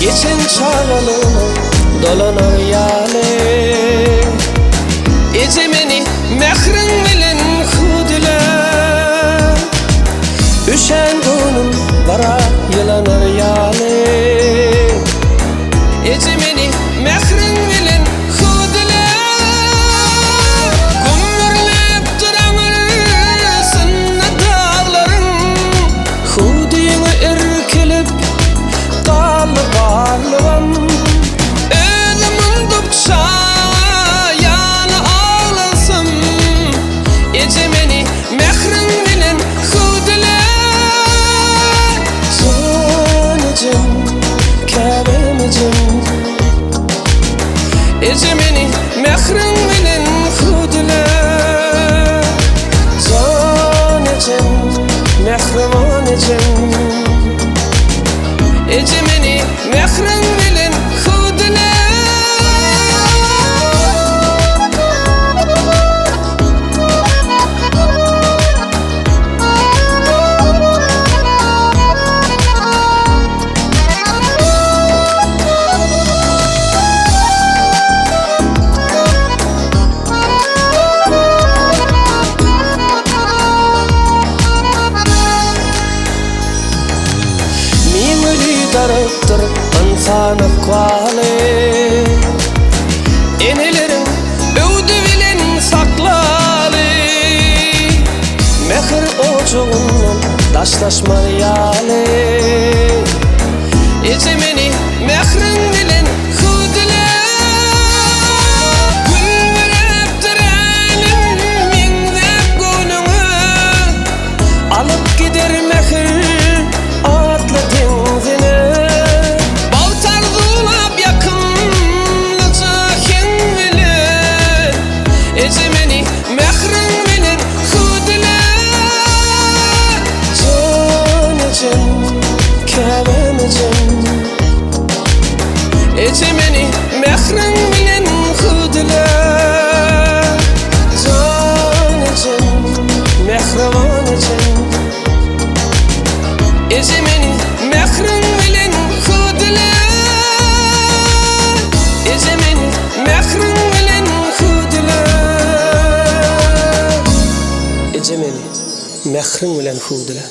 Geçen çagalygyma dolanar ýaly. Eje meni mähriň bilen hüwdüle. Üşän göwnüm gara ýylanar ýaly. Eje meni mähriň bilen hüwdüle. Gümmürläp dur aňyrsynda daglaryň. Hüwdüňe irkilip galdy barlygym. Özüm undup çaga ýaly aglasam. Eje meni mähriň bilen hüwdüle. Jan ejem, käbäm ejem. Eje meni mähriň bilen hüwdüle. Jan ejem, mähriban ejem. Eje meni mähriň bilen hüwdüle. Miweli daragtdyr ynsan ykbaly. Eneleriň öwdi bilen saklaly. Mähir ojagyndan daşlaşmaz ýaly. Eje meni mähriň bilen hüwdüle. Gülbüräpdir älem meňzäp göwnüňe. Alyp gider mähir atly deňzine. Bagt arzuwlap ýakymlyja heň bilen. Eje meni mähriň bilen hüwdüle. Jan ejem, käbäm ejem. Eje meni mähriň bilen hüwdüle. Jan ejem, mähriban ejem. Eje meni mähriň bilen hüwdüle. Eje meni mähriň bilen hüwdüle. Eje meni mähriň bilen hüwdüle.